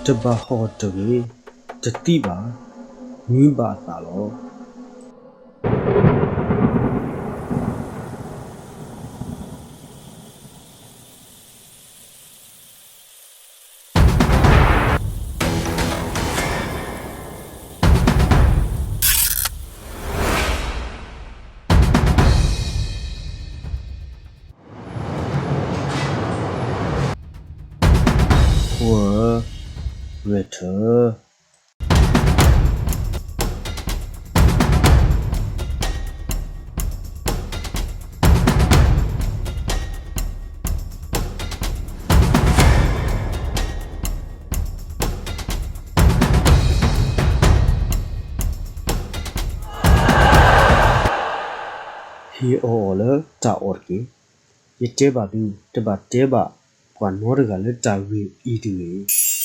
တဘၣ်ဟီၣ်တဂ့ၤ, တသံဘၣ်, မံဘၣ်အသးလီၤ. ခိၣ်ဂဲၤထၢၣ်. ဟ့ၣ်အီၣ်အီၤလၢတၢ်အီၣ်တက့ၢ်. ယတဲဘၣ်သု, တဘၣ်တဲဘၣ်ပှၤနီတဂၤလၢတၢ်ဂ့ၢ်အံၤတဂ့ၤ.